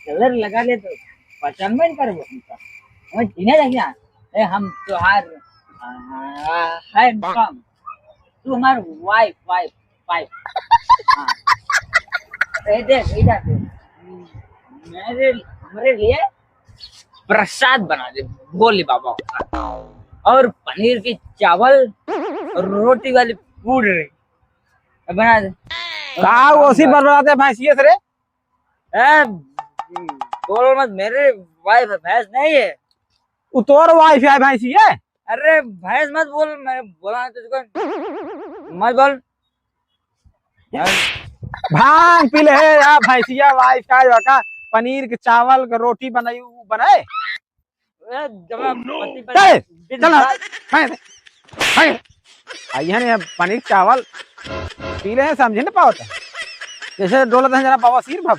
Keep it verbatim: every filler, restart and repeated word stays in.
कलर लगा ले तो पहचान में नहीं करबो हमका। हमें चिन्हे लग जा। ए, हम तोहार, आ, handsome। तू हमार wife, wife, wife। हाँ। ए, देख, इधर देख। मेरे, हमारे लिए प्रसाद बना दे, भोले बाबा का। और पनीर की चावल, रोटी वाली पूड़ी बना दे। का ओसी बरबराते भैंसिया से रे? ए, बोल मत, मेरी wife है, भैंस नहीं है। उ तोर wife है भैंसिया? अरे भैंस मत बोल, मैं बोला नहीं तुझको, मत बोल। भांग पी ले है या भैंसिया wife है, का पनीर के चावल के रोटी बनाई, उ बनाए? ए, जब Oh, no! पति चल, दिन चल, रात हैं, हैं। आ, इहन ये पनीर चावल पी ले हैं, समझे न पावत है। जैसे डोलत हैं जना बवासीर भव।